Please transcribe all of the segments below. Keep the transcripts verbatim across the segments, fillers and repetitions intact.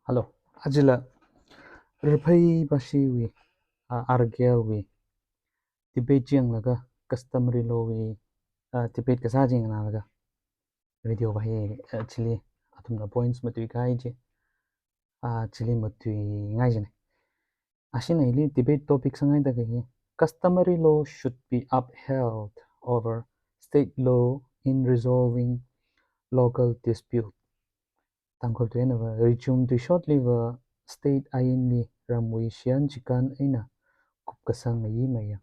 Hello, ajala Riphei Bashiwui, uh, R K L wui debate chi yanglaga, customary law wui, uh, debate kasā chi nganālaga video va hi, uh, chili athumna points matuikahai chi, uh, chili matuingai jina. Ashina hili debate topic sāngaida kahi, customary law should be upheld over state law in resolving local dispute. Tangkhul tui eina va, Richum Tuishotli va state ainli ramwui shiyan chikan eina kupkasang mayi maya.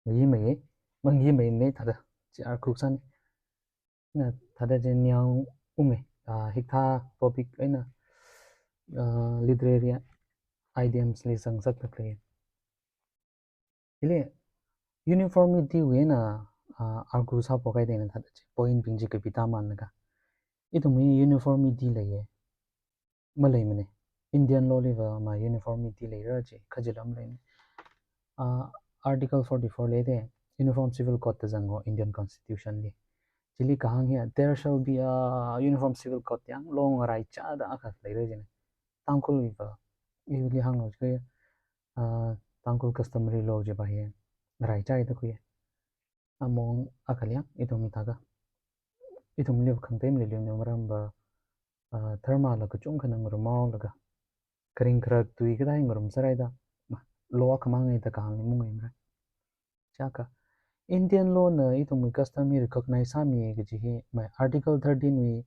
Mayi maya, mayi maya ne thāda, chi arkhuk sāni. Na thāda chi nyang ume, ah, hikathā topic eina, ah, literary idioms li zangsakta khalei. Hili uniformity wui eina, ah, argue sāphokhai dena thāda chi, point bing chi kapi tāmanlaga. Ithumwui uniformity leiya. Maleimane. Indian law li va ma uniformity leira chi, khajilam leimane. Ah, Article forty-four leida, Uniform Civil Code da zang ho Indian Constitution li. Chili kahāng hiya, "There shall be a uniform civil code," yang law ngaraichāda akha leira jina. Tangkhulli va, ili hānglo chi, ah, Tangkhul customary law chi va hi ngaraichāda khuiya. Among akha liang, ithum hithākha, ithumli va khangatei maleilui ne, maram va, ah, dharma la kachungkhana ngarumhaolaga, kharing kharak tui kathā hi ngarumsārai da, ma, law akhamang eina da kahāng ni mungai mara. Chiakha, Indian law na ithumwui custom hi recognize sāmi kaji hi, ma, Article thirteen wui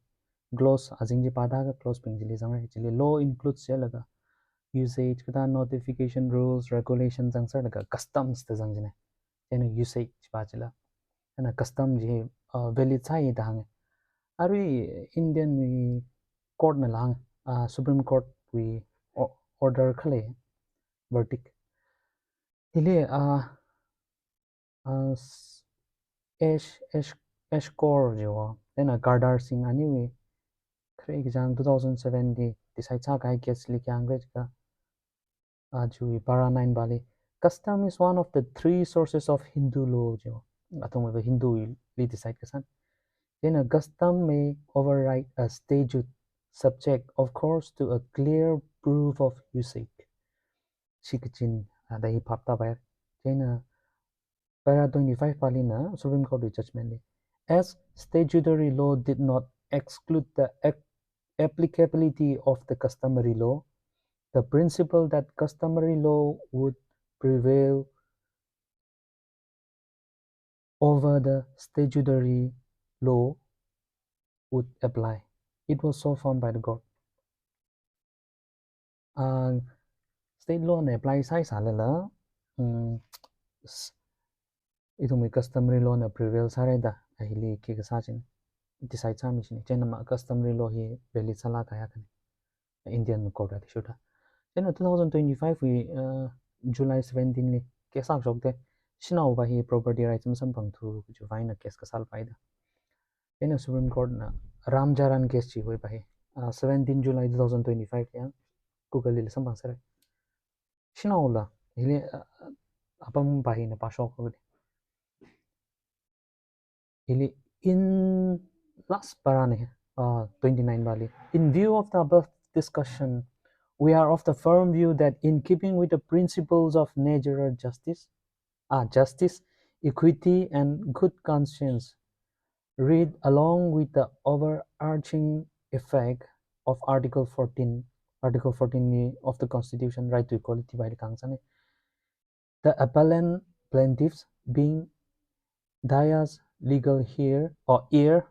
clause azing chi pāda kha clause bing chili zangrai, chili law includes jilaga, usage kathā, notification, rules, regulation zangsālaga customs da zang jina. Chieina usage pa chila. Chieina custom chi, uh, valid sāi da hānga. Arui Indian wui court na lang, uh, Supreme Court wui o-, order khalei, verdict. Hili, uh, uh, s-, Ash, Ash, Ash Kaur chi va, chieina Kartar Singh aniwui, khare kachang two thousand seven li decide sākahai case li khi hāngra jiakha, ah, chiwui para nine pali, "Custom is one of the three sources of Hindu law," chi va. Athumwui va Hindu li decide kasāna. Chieina, "Custom may override a statute, subject, of course, to a clear proof of usage." Chi kachin, ah, da hi phap tāpai. Chieina, para twenty-five pali na Supreme Court wui judgment li, "As statutory law did not exclude the ac-, applicability of the customary law, the principle that customary law would prevail over the statutory law would apply. It was so found by the court." Ah, state law na apply sāi sālala, mm, s-, ithumwui customary law na prevail sārai da, ahili khi kasā chi, decide sāmi chi. Chieina ma customary law hi valid sālāka ya kani. Indian court athishurda. Chieina two thousand twenty-five wui, uh, July seventeen li case akha shokda, shanao va hi property rights masamphangthu kaji va eina case kasālapai da. Chieina Supreme Court na Ram Charan case chi hui va hi, uh, seventeen July two thousand twenty-five yang Google li samphangsāra. Shanaola, hili, uh, apam va hina pāshok haoda. Hili in last para ne, uh, twenty-nine pali. "In view of the above discussion, we are of the firm view that in keeping with the principles of natural justice, ah, justice, equity, and good conscience, read along with the overarching effect of Article fourteen, Article fourteen of the Constitution, right to equality," va hili kahāng sāna. "The appellant plaintiffs being Daya's legal heir or heir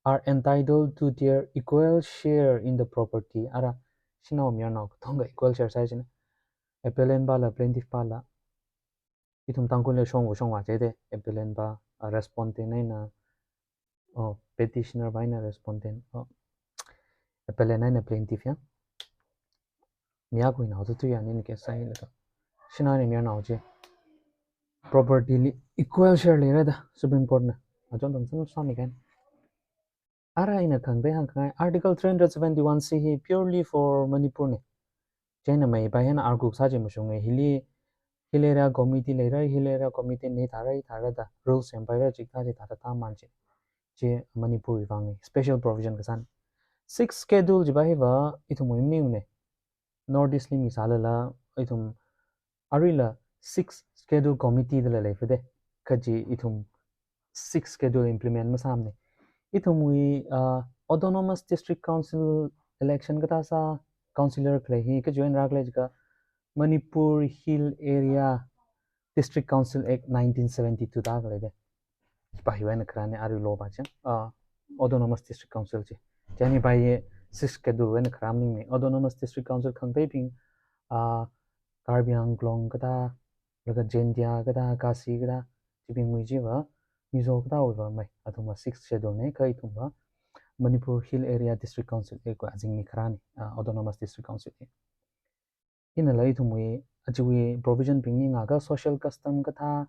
are entitled to their equal share in the property." Ara, shanao mayarnao katonga equal share sāi jina. Appellant pala, plaintiff pala, ithum Tangkhul li shongva shongva jida, appellant pa, ah, respondent eina, oh, petitioner pa eina respondent, oh, appellant eina plaintiff ya. Mayar khuinao tu tu ya ni ke sai la to. Shanao eina mayarnao chi property li equal share leira da Supreme Court na. Achon tang sam sami kan. Ara ina khangatei hāngkhangai, Article three hundred seventy-one C hi purely for Manipur ne. Chieina mai pa hina argue sā chi mashunga, hili Hill Area Committee leira, Hill Area Committee na thāra, thāra da rules sempaira, chikathā chi thāda tāman chi. Chi Manipur wui vang special provision kasāna. Sixth Schedule chiva hiva ithumwui maningmana. North East li misālala ithum aruila Sixth Schedule Committee dala leifade. Kaji ithum Sixth Schedule implement masāmana. Ithumwui, uh, Autonomous District Council election kathā sā, councillor khalei hi kajoin rākhalei jiakha Manipur Hill Area District Council Act nineteen seventy-two da khalei de. Hipa hiwui eina kharāna, arui law pa chi, ah, Autonomous District Council chi. Chieina hipa hi Sixth Schedule wui eina kharā maningmana. Autonomous District Council khangateibing, ah, Karbi Anglong kathā, laga Jaintia kathā, Khasi kathā, chibingwui chiva, Mizo kathāwui va mai, athumva Sixth Schedule na, kha ithumva Manipur Hill Area District Council Act wui azingli kharāna, ah, Autonomous District Council hi. Hinala ithumwui, achiwui provision bingli ngakha social custom kathā,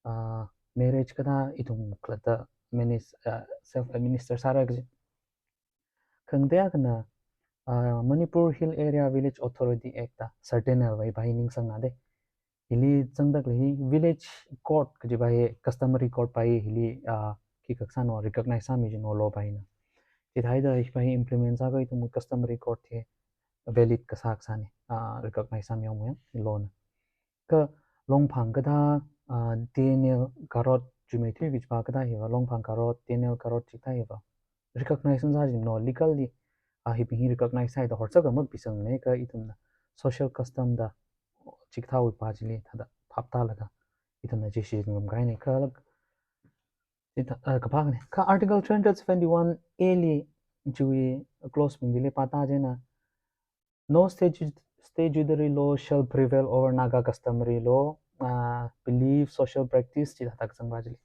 ah, marriage kathā ithum khalatta manage, ah, self administer sāra kaji. Khangatei akhana, ah, Manipur Hill Area Village Authority Act da, SARTENL wui pa hi ningsangna de. Hili zangda khalei hi village court kaji pa hi customary court pa hi hili, ah, khikha kasāno, recognize sāmi jino law pa hina. Chithāda hipa hi implement sākha ithum customary court hi valid kasā kasāna, ah, recognize sāmiyang miyang law na. Kha Longphang kathā, ah, T N L Garod, Jumei Thuikhuichpa kathā hiva, Longphang Garod, T N L Garod chikathā hiva recognize masā jino legally, ah, hibing hi recognize sāhaida horsakha mapisangmana, kha ithumna social custom da chikathāwui pa chili thāda phaptālaga ithumna chi shichin ngamkahaina. Kha lak-, chi thā-, ah, kaphāna. Kha Article three hundred seventy-one A li chiwui clause bingli pāta chieina, "No statu-, statutory law shall prevail over Naga customary law, ah, belief, social practice," chithāda kazang pa chili.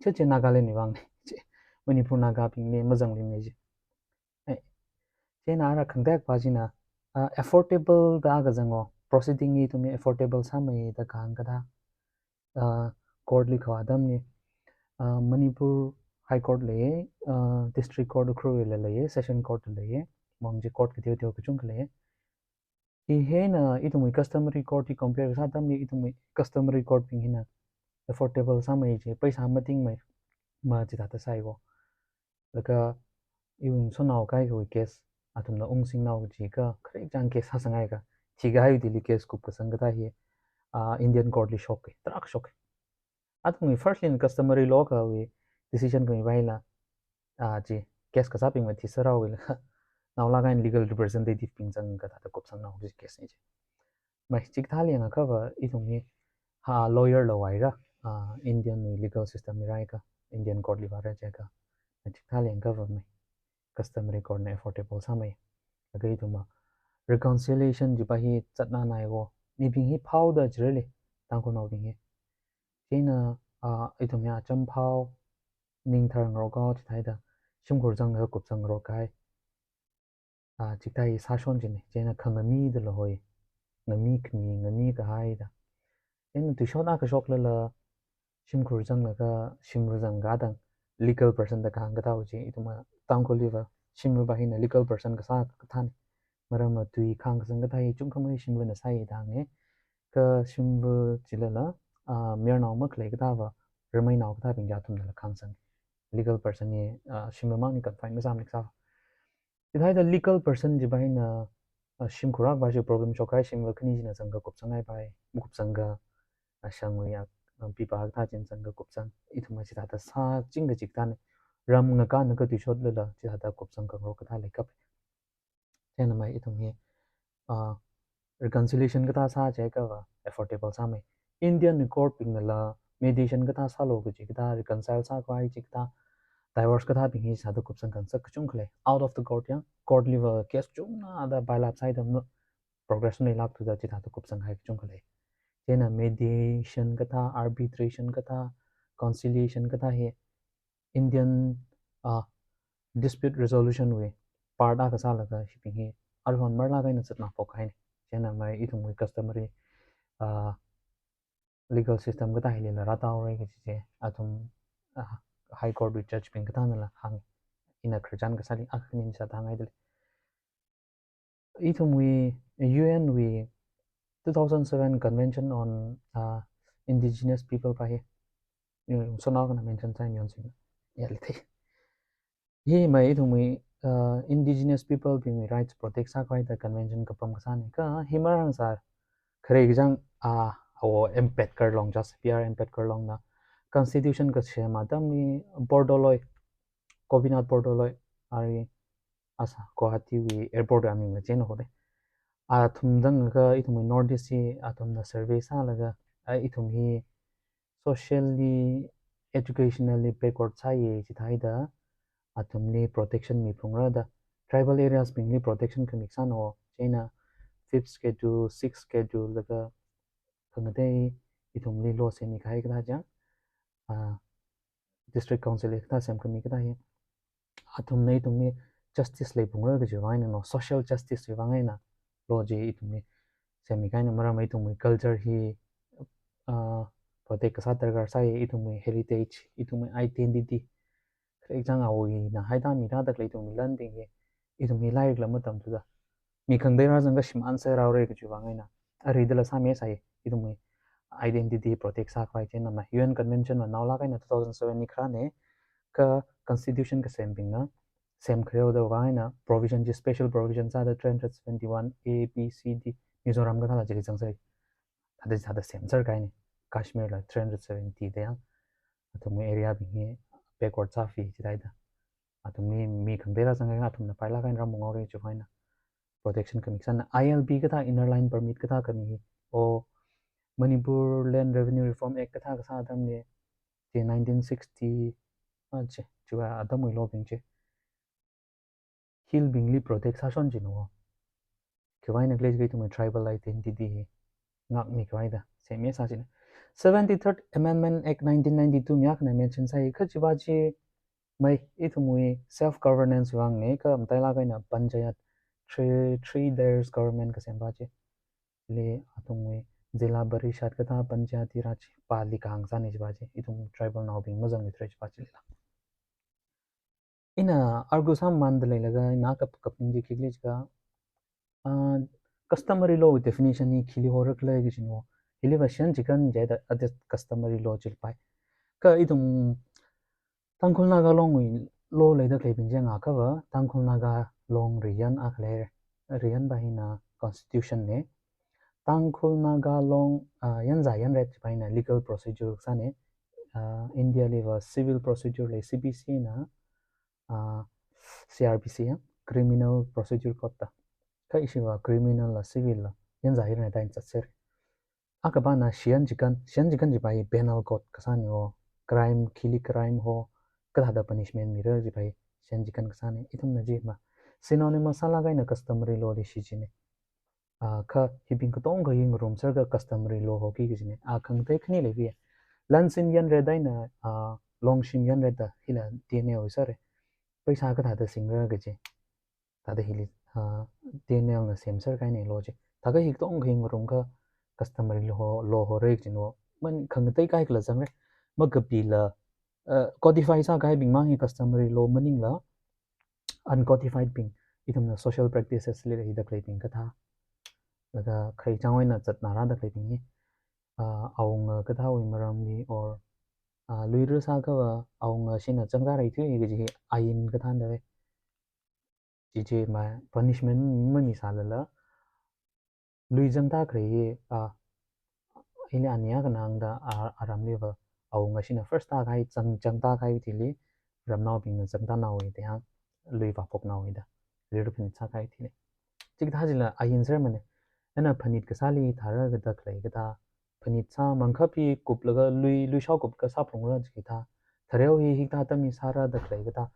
Chi, chi Nagaland wui vangna. Chi Manipur Nagabingli mazangluimana chi. Ai. Chieina ara khangatei pa china, ah, affordable da kazang o, proceeding hi ithumwui affordable sāmei da kahāng kathā, ah, court li kavā atamli, ah, Manipur High Court lei, ah, District Court Ukhrul la lei, Session Court lei, mong chi court kateo teo kachungkha lei. Hi hina ithumwui customary court hi compare kasā atamli ithumwui customary court bing hina affordable sāmei chi, paisa matingmei ma chithāda sāi ko. Laga iwui ngasotnao kaikhawui case, athumna ungsing nao kaji kha, kharek chang case sāsanghai kha, thikahai thili case kupkasang kathā hi, ah, Indian court li shoka, tarākha shoka. Athumwui first land customary law khawui decision khami pa hila, ah, chi case kasābing mathi sāra wui laga, naolāk eina legal representative bing zangkha thāda kupsang nao kaji case na chi. Mai, chikathāli yangakha va ithum hi, ha, lawyer la vāra, ah, Indian wui legal system li rāakha, Indian court li vāra jiakha. Mai, chikathāli yangakha va mai, customary court na affordable sāmei. Laga ithumva reconciliation chi pa hi zatnanai ko. Mibing hi phaoda chirali, Tangkhulnaobing hi. Chieina, ah, ithum hi acham phao, ning thar ngarok haoda chithāda, shimkhur zanglaga kupsang ngarok kahai. Ah, chikathā hi sāshon china, chieina khangamida la hoi, ngami khami, ngami kahai da. Chieina tuishot akha shoklala, shimkhur zanglaga, shimva zangkatang, legal person da kahāng kathā chi, ithumva Tangkhulli va, shimva pa hina legal person kasā kathāna. Maramva tui khāngkasang kathā hi chungkhamei shimvana sāi da hānga. Kha shimva chilala, ah, mayarnao makhalei kathā va, rameinao kathābing chi athumnala khāngsang. Legal person hi, ah, shimva mangli confine masāmana kasā. Chithāda legal person chi pa hina, ah, shimkhur akha pa chi problem shokkahai, shimva khani china zangkha kupsanghai pa hi, makupsangkha, ah, shangwui ya, ah, pipa kathā china zangkha kupsang, ithumva chithāda sāching kaji kathāna. Ram ngakānakha tuishotlala, chithāda kupsang khangarok kathā leikap. Chieina mai ithum hi, ah, reconciliation kathā sā jiakha va affordable sāmei. Indian court bingnala mediation kathā sālu kaji kathā, reconcile sākhavai chi kathā, divorce kathābing hi chithāda kupsang khangasak kachungkha lei. Out of the court ya, court li va case chungnada pile up sāhaida ma-, progress maleilākthuda chithāda kupsanghai kachungkha lei. Chieina mediation kathā, arbitration kathā, conciliation kathā hi Indian, ah, dispute resolution wui part akha sālaga hibing hi aruihon marlāk eina zatnā phokkahaina. Chieina mai ithumwui customary, ah, legal system kathā hilila rātā haora kaji chi, athum, ah, High Court wui judge bing kathānala hānga. Ina khararchan kasāli akha khani sāda hāngngaida lei. Ithumwui U N wui two thousand seven Convention on, uh, Indigenous People pa hi, ngasotnao akhana mention sāi, mayonsing ya lithei. Hi mai ithumwui uh, indigenous people bingwui rights protect sākhavai da convention kapam kasāna. Kha hi marān sā khare kachang, ah, awo Ambedkar Long, Justice B R Ambedkar Longna constitution kasem atamli Bordoloi, Gopinath Bordoloi, ari asa Guwahatiwui airport aming la chieina hore. Athum dang ka ithum North East hi athumna survey sālaga, ah, ithum hi socially, educationally backward sāya chithāda athumli protection miphalungra da, tribal areas bingli protection khami kasāna. Chieina fifth schedule, sixth schedule laga khangatei ithumli law semikahai kathā chang, ah, district council kathā semkhami kathā hi athumna ithumli justice leiphalungra kajiwui vang eina, no, social justice wui vang eina law chi ithumli semikahaina. Maram ithumwui culture hi, ah, protect kasā darkar sāya, ithumwui heritage, ithumwui identity. Khare kachang awui na haida mi rāda khalei ithumwui lanbing hi, ithumwui lairikla matamthuda mi khangatei rāzang kashim answer rāhaora kajiwui vang eina, aridala sāmi sāya, ithumwui identity protect sākhavai chieina ma U N convention la naolāk eina two thousand seven li kharāna, kha constitution kasembingna semkhare da vang eina provision chi, special provision sāda three hundred seventy-one A, B, C, D, Mizoram kathāla chili zangsai. Thāda, thāda semser kahaina. Kashmir la three hundred seventy da yang, athumwui area bing hi backward sāphi chithāda. Athumli mi khangatei rāzang kha athumna pailāk eina rāmung haora chiwui vang eina protection khami kasāna. I L P kathā, Inner Line Permit kathā khami hi, o Manipur Land Revenue Reform Act kathā kasā atamli, chi nineteen sixty, ah, chi, chiwui atamwui law bing chi hill bingli protect sāshon china. Khiwui vang eina khalei chi ithumwui tribal identity hi ngākmikhavai da semmi sā china. Seventy-third Amendment Act nineteen ninety-two mi akhana mention sāi, kha chiva chi mai ithumwui self governance vangna, kha matailāk eina panchayat, three, three tiers government kasemva chi. Chili athumwui zilla parishad kathā, panchayati raj pali kahāng sāna chiva chi, ithum tribal naobing mazangluithura chiva chilila. Ina argue sāmamānda leilaga ina kap, kapning chi khikhala jiakha, ah, customary law definition hi khili horkhala kajina. Hiliva shiyan chikān jida, ada customary law chili pai. Kha ithum Tangkhul Naga Longwui law leida khaleibing chi ngākhava, Tangkhul Naga Long riyan akha lei, riyan va hina constitution na. Tangkhul Naga Long, ah, yanza yanret va hina legal procedure sāna. Ah, India liva civil procedure lei, C P C na, ah, C R P C ya, Criminal Procedure Code da. Kha ishiva criminal la civil la yanza yanret eina zatser. Akhava na shiyan chikān, shiyan chikān chiva hi penal code kasāna. O crime, khili crime ho, kathāda punishment mira chiva hi shiyan chikān kasāna. Ithumna chi ma synonymous sālaga ina customary law li shichinna. Ah, kha hibing katonga hi ngarumserga customary law hoki kajina. Ah, khangatei khani leiya. Lansin yanret eina, ah, longshim yanret da hila T N L wui sāra. Paisa kathāda singra kaji. Thāda hili, ah, T N L na semser kahaina law chi. Thākha hi katonga hi ngarumkha customary law ho, law hora kajina. Man khangatei kahai kala zangra. Makapila, ah, codify sākahaibing mang hi customary law maningla, uncodified bing, ithumna social practices li leida khaleibing kathā, laga khare changwui eina zatnā rāda khaleibing hi, ah, awunga kathāwui maramli or, ah, lui rāsākhava awungashina changda reithui kaji hi ain kathāna da lei. Chi chi ma punishment mamisālala, lui zangda khalei hi, ah, ili ania kanangda, ah, aramliva awungashina first tākahai, zang, zangda kahai thili ramnaobingna zangda naowa da hāng, lui vāphok naowa da, lui rāphanit sākahai thili. Chikathā chila ain sermana. Ina phanit kasāli thāra kada khalei kathā, phanit sāmang kha pi kuplaga lui, lui shao kup kasā phungra chikathā. Thareo hi hikathā atam hi sāra da khalei kathā,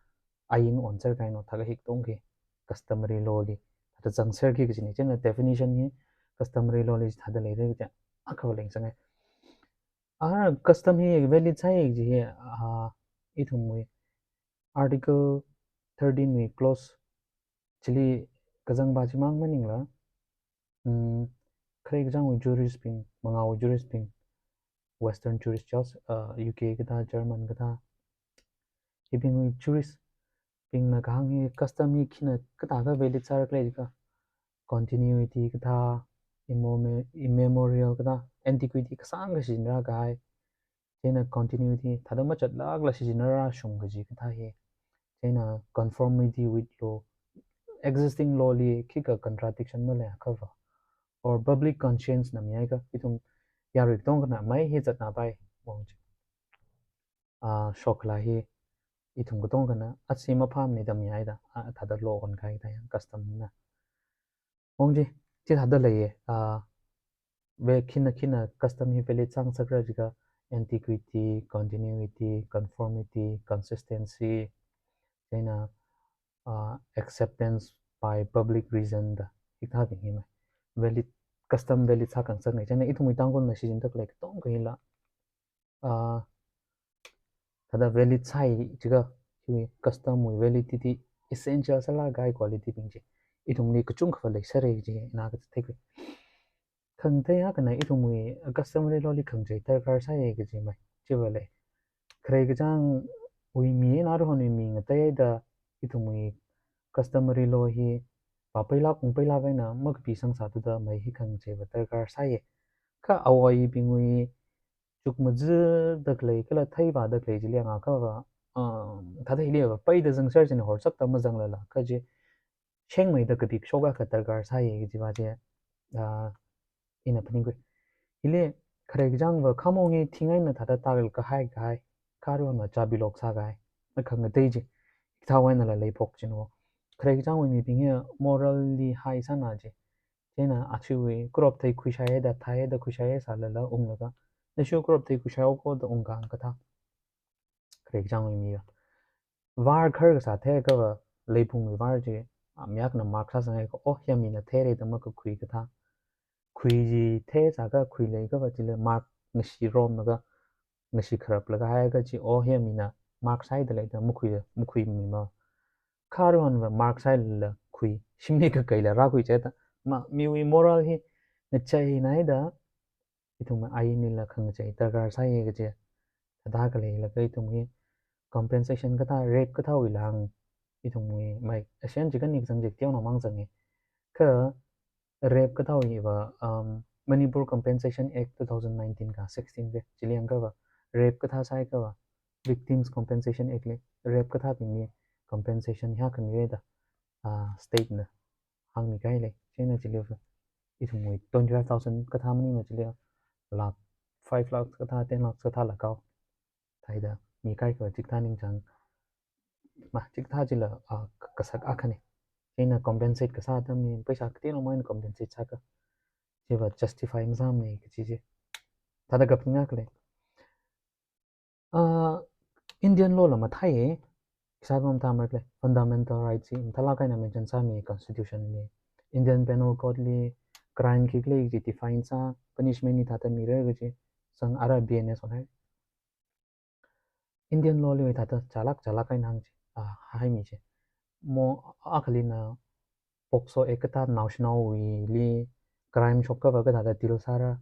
ain onser kahaina. Thākha hi katonga hi customary law li thāda zangserki kajina. Chieina definition hi customary law li thāda leira kaja akhava leingasanga. Ah, custom hi valid sāi kaji hi, ah, ithumwui Article thirteen wui clause chili kazangva chimang maningla, mm, khare kachangwui jurist bing, mangāwui jurist bing, Western jurist, uh, U K kathā, German kathā, hibingwui jurist bingna kahāng hi custom hi khina kathākha valid sāra khala jiakha, continuity kathā, immemo-, immemorial kathā, antiquity kasāngkha shichinrākahai, chieina continuity, thāda machatlākla shichinrāshung kaji kathā hi chieina conformity with law, existing law li khikha contradiction maleiakhava, or public conscience na mihaikha, ithum yarui katongkhana mai hi zatnapai, wang chi. Ah, shokla hi, ithum katongkhana, achi maphāmana da mihaida, ah, thāda law on kahaida ya, custom na. Wang chi, chithāda leiya, ah, ve khina khina custom hi valid sāngasakra jiakha, antiquity, continuity, conformity, consistency, chieina, ah, acceptance by public reason da, hikathābing hi mai. Valid, custom valid sākhangasakna, chieina ithumwui Tangkhulna shichinda khalei katongkha hila, ah, thāda valid sāi jiakha, hiwui custom wui validity essential sālāk kahai quality bing chi ithumli kachungkhava leisāra kaji ina kathei khui. Khangatei akhana ithumwui customary law li khangachei darkar sāya kaji mai. Chiva lei. Kharei kachāngwui mi eina aruihonwui mi ngateida ithumwui customary law hi vāpailāk ungpailāk eina makapi sangsāthuda mai hi khangacheiva darkar sāya. Kha awoibingwui chukmajada khalei kala theivāda khalei chili ngakava, um, thāda hiliva paida zangser china horsakta mazanglala, kha chi shengmeida kapikashok akha darkar sāya kajiva chi, ah, ina phaningkhui. Hili kharei kachāngva khamong hi thing eina thāda tākal kahai kahai, kha aruihonva chābilok sākahai, na khangatei chi. Hithāwui einala leiphok china. Kharei kachāngwui mibing hi morally high sāna chi. Chieina achiwui khuiropthei khuishaiya da, theiya da khuishaiya sālala unglaga, nashi khuiropthei khuishai haoko da ungkahāng kathā. Kharei kachāngwui miva. Var khar kasā theiakhava, leiphungwui var chi, ah, mi akhana mark sāsanghaiakha, oh, hiya mina theira da makakhui kathā. Khui chi theisāakha khuileiakhava chili mark ngashi romlaga, ngashi kharaplaga haiakha chi, oh, hiya mina mark sāhaida lei da makhui, makhuimima. Kha aruihonva mark sāhailala khui, shimli kakaila rākhui chida. Ma, miwui moral hi ngacheina haida, ithumwui ainlila khangachei darkar sāya kaji. Thāda khaleilaga ithumwui compensation kathā, rape kathāwui lāng, ithumwui mai, ashen chikān ni kazang chi teonaomang zanga. Kha rape kathāwuiva, um, Manipur Compensation Act two thousand nineteen ka sixteen ve, chili yangkava, rape kathā sāhaiakhava, Victims Compensation Act li, rape kathābingli compensation hiyākha mihaida, ah, state na hāngmikahai lei. Chieina chiliva ithumwui twenty-five thousand kathā maningla chili lakh, five lakh kathā, ten lakh kathāla kao. Thāda mikahai kha chikathā ningchāng, ma, chikathā chila, ah, ka-, kasak akhana. Chieina compensate kasā atamli, paisa kateonaomang eina compensate sāakha, chiva justify masāmana kaji chi. Thāda kaphaning akha lei. Ah, Indian law la mathāiya, kasā pam tamar khalei, fundamental rights hi mathālāk eina mention sāmi constitution li. Indian Penal Code li crime khikhala kaji define sā, punishment hi thāda mira kaji, sang ara B N S on hai. Indian law li thāda chālāk, chālāk eina hāng chi, ah, haimi chi. Mo akhalina POCSO Act kathā naoshinaowuili crime shokkava kathāda deal sāra,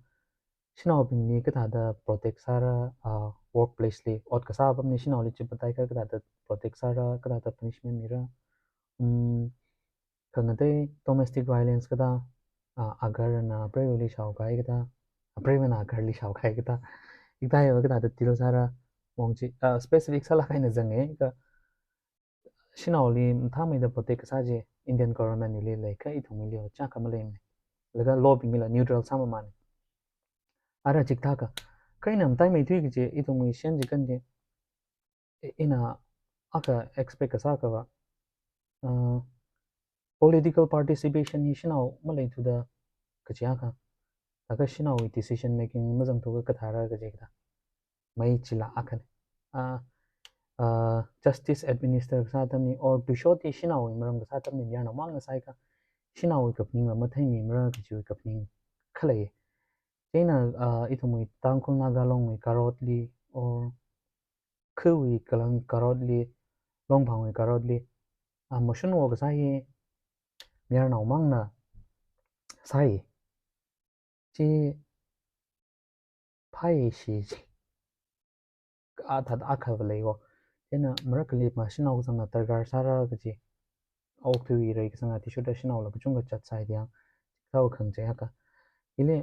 shanaobingli kathāda protect sāra, ah, workplace li, ot kasā apamli shanaoli chipataiakha kathāda protect sāra, kathāda punishment mira. Um, khangatei domestic violence kathā, ah, agarna apreivali shaokahai kathā, apreivana agarli shaokahai kathā, hikathāva kathāda deal sāra, wang chi, ah, specific sālāk eina zanga, kha shanaoli mathāmeida protect kasā chi Indian government wui li lei, kha ithumwuili chiyākha maleimana. Laga law bingla neutral sāmamana. Ara chikathā kha, kha ina mataimeithui kaji ithumwui shen chikān chi, i-, ina akha expect kasā akhava, uh, political participation hi shanao maleithuda kaji akha, laga shanaowui decision making mazangthuakha kathāra kaji kathā. Mai chila akhana. Ah, ah, justice administer kasā atamli, or tuishot hi shanaowui maram kasā atamli, mayarnaomangna sāhaiakha, shanaowui kaphaningla matheimimara kajiwui kaphaning khalei. Chieina, ah, ithumwui Tangkhul Naga Longwui karotli, or khawui kalang karotli, Longphangwui karotli, ah, mashunwo kasā hi mayarnaomangna sāi. Chi phāi shi chi. A thāda akhava leiwo. Chieina marakhali mashanao kazangna darkar sāra kaji. Okathuiwui rai kasang athishurda shanaola kachungkha chat sāi da yang. Chikathāva khangachei akha. Hili,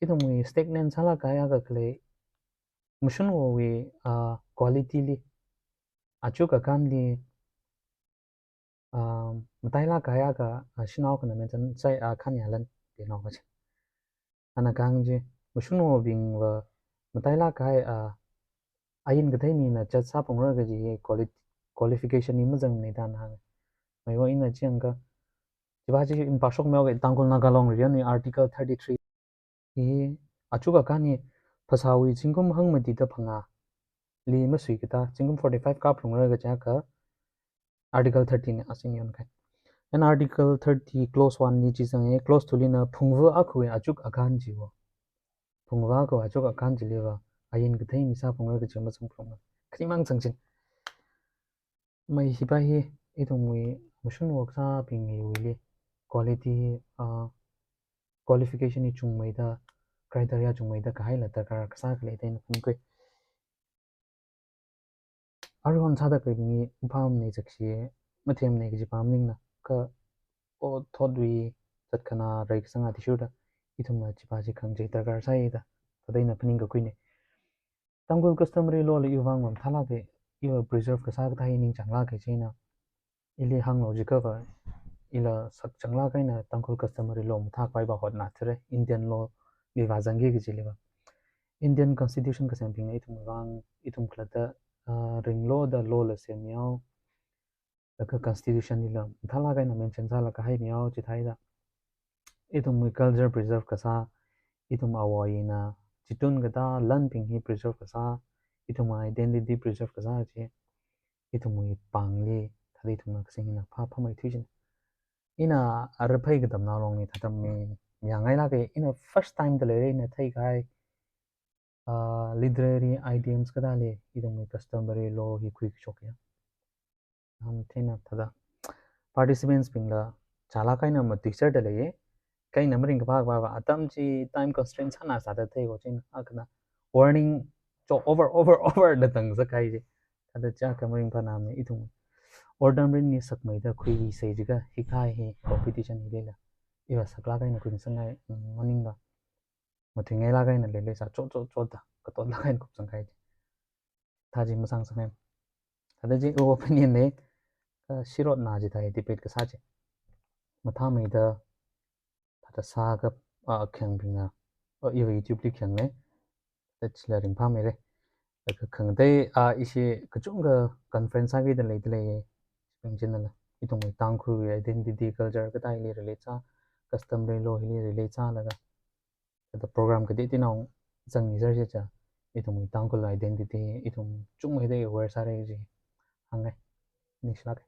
ithumwui stagnant sālāk kahai akha khalei, mashunwowui, ah, quality li, aja kakānli, um, matailāk kahai akha, uh, shanao akhana mention sāi, uh, Khanyalan, tinao kachi. Ana kahāng chi, mashunwobingva matailāk kahai, uh, ain kathei mina judge sāphungra kaji quali-, qualification hi mazangmana da ana hānga. Maiwa ina chi yangakha, chiva chi ina pāshokmihaoga Tangkhul Naga Long Riyanwui Article thirty-three hi achuk akhan hi phasāwui zingkum hangmatida phangāli masuikata, zingkum forty-five kaphalungra kajiakha Article thirty na asin yonkahai. And Article thirty clause one li chi zanga, clause two lina phungva akhawui achuk akhan chiva. Phungva akhawui achuk akhan chiliva ain kathei mi sāphungra kaji mazangphalungra. Kharimang zangchin. Mai hiva hi ithumwui mashunwo kasābingwuili quality, uh, qualification hi chungmeida, criteria chungmeida kahaila darkar kasā khalei da ina phaninga. Aruihon sāda khaleibingli phāmana zakshi, mathemana kaji pam maningla, kha othotwui zatkhanā rai kasang athishurda, ithumna chiva chi khangachei darkar sāi da, thāda ina phaningkakhuina. Tangkhul customary law la iwui vang mathālāka, iva preserve kasā kathā hi ningchānglāka china. Ili hānglo jiakhava, ila sakchanglāk eina Tangkhul customary law mathākhavai va hotnāthura, Indian law li vāzangki kajiliva. Indian Constitution kasembingna ithumwui vang, ithum khalatta, uh, ringlu da law la semmihaowa. Laga Constitution lila mathālāk eina mention sālaga haimihaowa, chithāda ithumwui culture preserve kasā, ithum āwo āyina chitun kathā lanbing hi preserve kasā, ithumwui identity preserve kasā chi, ithumwui pāngli, thāda ithumna kasing hina phā, phāmeithui china. Ina araphai katamnao longli thāda mi, yangailāka, ina first time da leira ina theikahai, uh, literary idioms kathāli ithumwui customary law hi khuikashok ya. Ham thena thāda. Participants bingla chālāk eina matuiserda leiya. Kha ina maringkaphā va, atam chi time constraint sāna sāda theihaowa china, akhana warning cho over, over, over da tangzak kahai chi. Thāda chiakha maringphānamana ithum. Order mirinli sakmeida khuisei jiakha hikathā hi competition hilila, iva saklāk eina khuisangngai, mm, maningva. Mathuingailāk eina leilei sā, chot, chot, chotda, katotlāk eina kupsang kahai chi. Thā chi masāngasakngai. Thāda chi iwui opinion na, kha shirotna chithāda debate kasā chi. Mathāmeida, thāda sākha, ah, khangangbingna, ah, iva YouTube li khangana, thāda chila ringphāmeira. Laga khangatei, ah, ishi kachungkha conference sākida leida leiya, pengchinala. Ithumwui Tangkhulwui identity, culture kathāli relate sā, customary law hili relate sālaga, thāda program kateoteonao zangmiser chiakha, ithumwui Tangkhul identity, ithum chungmeida aware sāra kaji hāngngai. Ningshilāka.